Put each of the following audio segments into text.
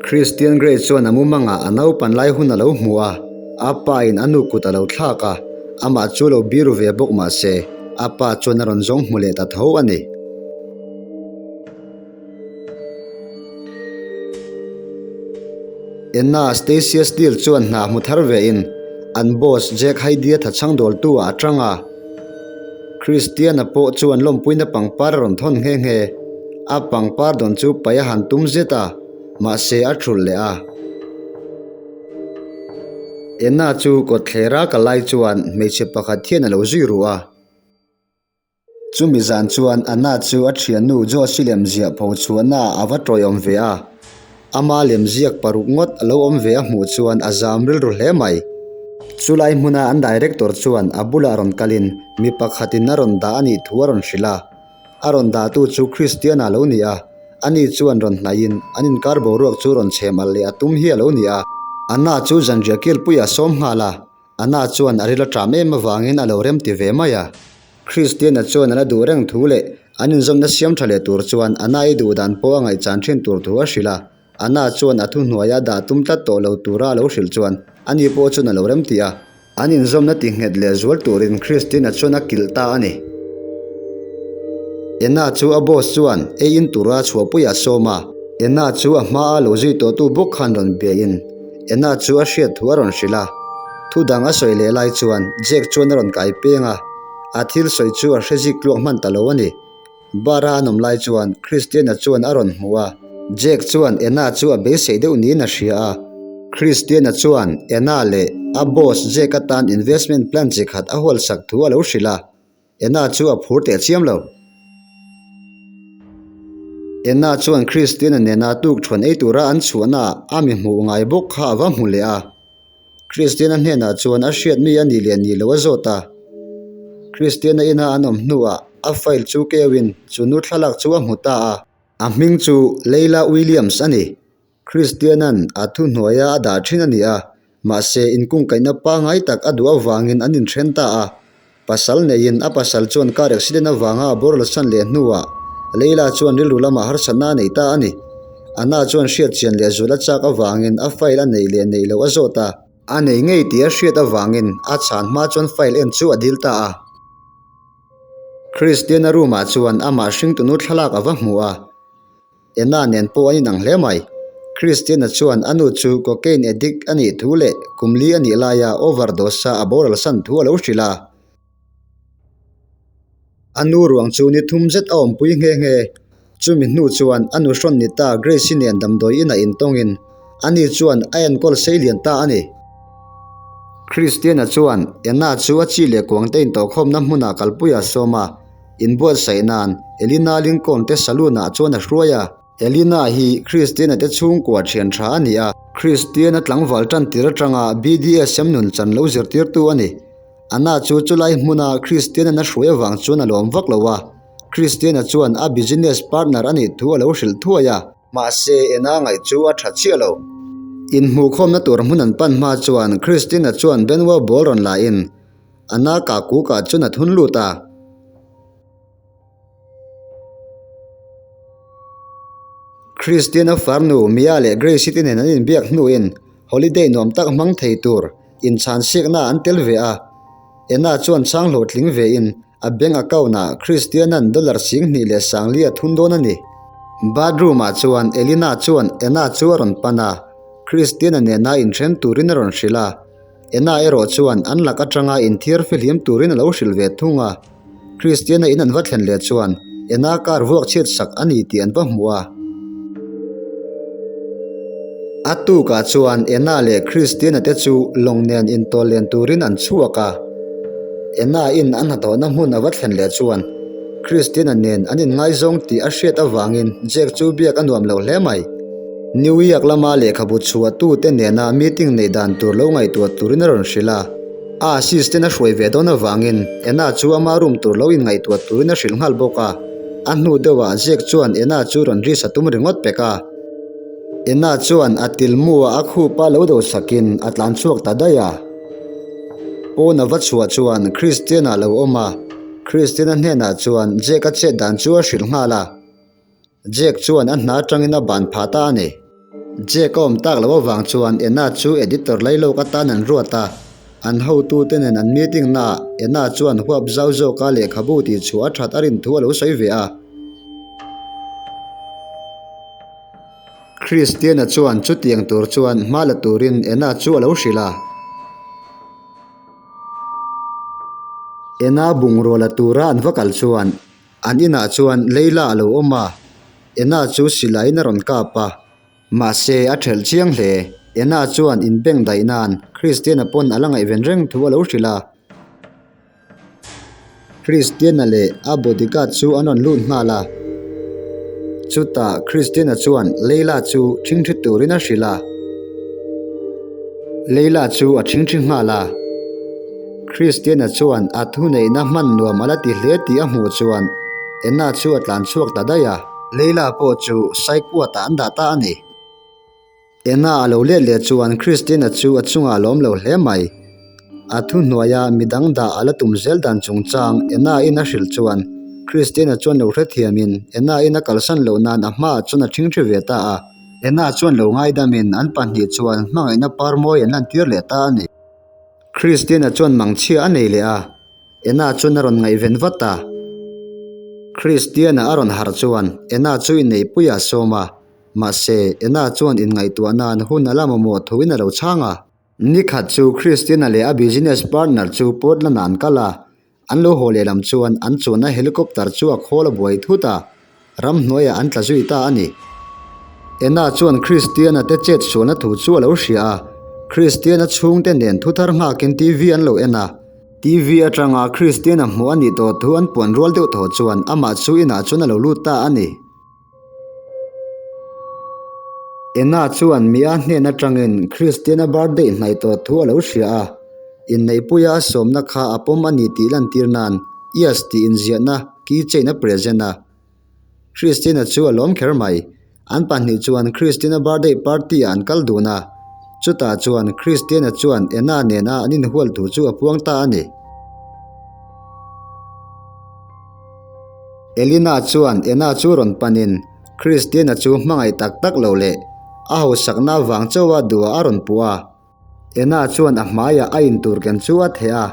Christian Grey chuan a mumangah a naupan lai hun a lo hmu a, a pa in a nu kut a lo thlak a, amah chu lo biru ve bawk mah se, a pa chuan a rawn zawng hmu leh ta tho a ni. Enna Stacia Steele chuan hna hmu thar ve in an boss Jack Haidya thachhang dawltu ah a tang a. Christiana pawh chuan lawmpuina pangpar a rawn thawn nghe nghe. A pangpar dawn chu paih a han tum zet a, mahse a thulh leh a. Enna chu kawtthlera ka lai chuan hmeichhe pakhat hian a lo zui ruh a. Chumi zan chuan Anna chu a thiannu Josh-i lem ziah pho chhuahna ah a va tawiawm ve a. Ama lem ziak paruk ngawt a lo awm ve a hmuh chuan a zam rilru hle mai. Chulai hmuna an director chuan a bulah rawn kalin mi pakhatin a rawn dah a nih thu a rawn hrilh a. A rawn dahtu chu Christian-a lo ni a, ani chuan rawn hnaihin an inkar boruak chu rawn chhem alh leh a tum hi a lo ni a. Anna chu zanriah kilpuiah a sawm nghal a, Anna chuan a ril a ṭam em avangin a lo rem ti ve mai a. Christiana chuan a la duh reng thu leh an inzawmna siam ṭha leh tur chuan Anna-i duh dan pawh a ngaihchan ṭhin tur thu a hrilh a. Anna chuan a thuhnuaia dah tum tlat tawh lo tura a lo hrilh chuan ani pawh chuan a lo rem ti a. An inzawmna ti nghet leh zual turin Christina chuan a kilh ta a ni. Anna chu a boss chuan ei in tura chhuahpuiah a sawm a. Anna chu a hmaa lo zui tawhtu bawk khan rawn biain Anna chu a hriat thu a rawn hrilh a, thu dang a sawi leh lai chuan Jack chuan a rawn kai peng a, a thil sawi chu a hre zik tluak hman ta lo a ni. Bar a an awm lai chuan Christiana chuan a rawn hmu a, Jack chuan Anna chu a beisei deuh niin a hria a. Christiana chuan Anna leh a boss Jack atan investment plan chi khat a hualsak thu a lo hrilh a. Enna chu a phur teh chiam lo. Enna chuan Christiana nena tuk thuan ei tura an chhuahnaah a mi hmuh ngai bawk kha a va hmu leh a. Christiana hnenah chuan a hriat mi a nih leh nih loh a zawt a. Christiana ina an awm hnuah a file chu keuin chu nu thlalak chu a hmu ta a. A hming chu Leila Williams a ni. Kristianan a thuhnuaia a dah thin a ni a, mahse inkungkaihna pangngai tak a duh avangin an inthen ta a. Pasal neiin a pasal chuan car accident avanga a boral san leh hnuah Leila chuan rilru lamah harsatna a nei ta a ni. Anna chuan hriatchian leh zual a chak avangin a file a neih leh neih loh a zawt a. A nei ngei tih a hriat avangin a chhan hma chuan file en chu a dil ta a. Kristiana room ah chuan amah hringtunu thlalak a va hmu a. Enna nen pawh an inang hle mai. Christiana chuan a nu chu cocaine addict a nih thu leh kum li a nih laia overdose-a a boral san thu a lo hrilh a. A nu ruang chu ni thum zet a awmpui nghe nghe. Chumi hnu chuan a nu hrawn ni ta Grace-i nen damdawi inah intawngin ani chuan a enkawl sei lian ta a ni. Christiana chuan Enna chu a chi leh kuangte intawhkhawmna hmunah kalpui a sawm a. Inbuatsaih nan Elina Lincoln te saloon ah chuan a hruai a. Elina hi Christiana te chhungkua thian tha a ni a. Christiana tlangval tan tir atanga BDSM nun chan lo zirtirtu a ni. Anna chu chulai hmuna Christiana na hruai avang chuan a lawm vak lo a. Christiana chuan a business partner a nih thu a lo hrilh thuai a. Mahse Ena ngaih chu a tha chiah lo. Inhmuhkhawmna tur hmun an pan hma chuan Christiana chuan Benua ball rawn la in Anna ka kukah chuan a thun lut a. Christiana farnu Mia leh Grace-i te nen an inbiak hnuin holiday nuam tak hmang thei tur inchhansiakna an tel ve a. Anna chuan chhang hlawhtling vein a bank account-ah Christiana'n dollar 25,000 a thun dawn a ni. Bathroom-ah chuan Elina chuan Anna chu a rawn pan a, Christiana nena inthen turin a rawn hrilh a. Enna erawh chuan an lak atanga inthiar fihlim turin a lo hrilh ve thung a. Kristiana in an va thlen leh chuan Enna car vuak chhiat sak a ni tih an va hmu a. A tukah chuan Enna leh Kristiana te chu lawng nen intawl len turin an chhuak a. Enna in a hnathawhna hmun a va thlen leh chuan Kristiana nen an inngaizawng tih a hriat avangin Jack chu biak a nuam lo hle mai. New York lama lehkhabu chhuahtute nena meeting neih dan tur lo ngaihtuah turin a rawn hrilh a. A assistant a hruai ve dawn avangin Anna chu ama room tur lo inngaihtuah turin a hrilh nghal bawk a. A hnu deuhah Jack chuan Anna chu rawn ri sa tum ringawt pek a. Anna chuan a tilmu ah a khupa lo do sakin a tlan chhuak ta daih a. Pawn a va chhuah chuan Christian-a lo awm a, Christian-a hnenah chuan Jack-a chet dan chu a hrilh nghal a. Jack chuan a hna atangin a ban phah ta a ni. Jake a awm tak loh avang chuan Anna chu editor lailawk atan an ruat a. An hotute nen an meeting naah Anna chuan huap zau zawka lehkhabu tih chhuah a that a rin thu a lo sawi ve a. Christiana chuan chutiang tur chuan hma la turin Anna chu a lo hrilh a. Anna bungraw la tura an va kal chuan an inah chuan Leila a lo awm a, Anna chu silaiin a rawn kap a. Mahse, a ṭhelh chiang hle. Anna chuan inbeng daih nan Christiana pawn a la ngaihven reng thu a lo hrilh a. Christiana leh a bodyguard chu an rawn lut nghal a. Chutah Christiana chuan Leila chu ṭhingṭhi turin a hrilh a. Leila chu a ṭhingṭhi nghal a. Christiana chuan a thuneihna hman nuam a la ti hle tih a hmuh chuan Anna chu a tlan chhuak ta daih a. Leila pawh chu Saikuatah an dah ta a ni. Anna a lo let leh chuan Christina chu a chungah a lawm lo hle mai. A thuhnuaia midang dah a la tum zel dan chungchang Anna in a hrilh chuan Christina chuan lo hrethiamin Anna in a kalsan loh nan a hmaah chuan a ṭhingṭhi ve ta a. Anna chuan lo ngaidamin an pahnih chuan hmangaihna par mawi an lantir leh ta a ni. Christina chuan mangchhia a nei leh a, Anna chuan a rawn ngaihven vat a. Christiana a rawn harh chuan Anna chu inneihpuiah a sawm a. Mahse, Anna chuan inngaihtuah nan hun a la mamawh thuin a lo chhang a. Nikhat chu Christina leh a business partner chu Portland ah an kal a, an lo haw lehlam chuan an chuanna helicopter chu a khawl a buai thut a, ramhnuaiah an tla zui ta a ni. Anna chuan Christiana te chet sualna thu chu a lo hria a, Christiana chhungte nen thuthar nghakin TV an lo en a. TV atanga Christiana hmuh a nih tawh thu an puan rual deuh thaw chuan amah chu inah chuan a lo lut ta a ni. Enna chuan Mia hnen atangin Kristiana birthday hnaih tawh thu a lo hria a, inneihpuia a sawmna kha a pawm a ni tih lantir nan Yes tih inziahna keychain a present a. Kristiana chu a lawm kher mai. An pahnih chuan Kristiana birthday party ah an kal dun a, chutah chuan Kristiana chuan Enna nena an inhual thu chu a puang ta a ni. Elina chuan Ena chu rawn panin Christiana chu hmangaih tak tak lo leh a hausakna vang chauha duhah a rawn puh a. Ena chuan a hmaiah a intur ken chu a theh a,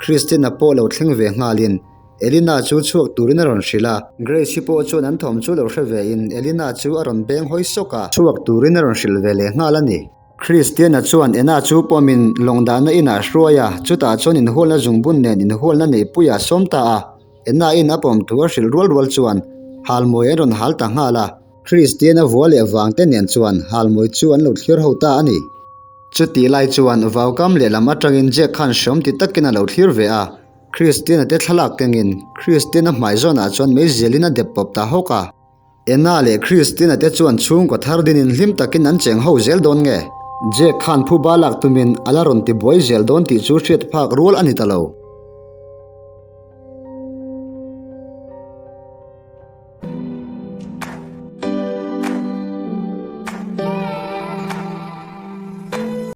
Christiana pawh lo thleng ve nghalin Elina chu chhuak turin a rawn hrilh a. Grace-i pawh chuan an thawm chu lo hre vein Elina chu a rawn beng hawi sawk a. Chhuak turin a rawn hrilh ve leh nghal a ni. Kristiana chuan Ena chu pawmin lawng dahna inah a hruai a, chutah chuan inhualna zungbun nen inhualna neihpuiah a sawm ta a. Ena in a pawm thu a hrilh rual rual chuan halmawi an rawn hal ta nghal a. Kristiana vua leh vangte nen chuan halmawi chu an lo thlir ho ta a ni. Chutih lai chuan vaukam lehlam atangin Jack khan hreawm ti takin a lo thlir ve a, Kristiana te thlalak kengin Kristiana hmai zawnah chuan meizialin a dep pawp ta hawk a. Enna leh Christina te chuan chhungkaw thar dinin hlim takin an cheng ho zel dawn nge? Jack khan phuba lak tumin a la rawn ti buai zel dawn tih chu hriat phak rual a ni ta lo.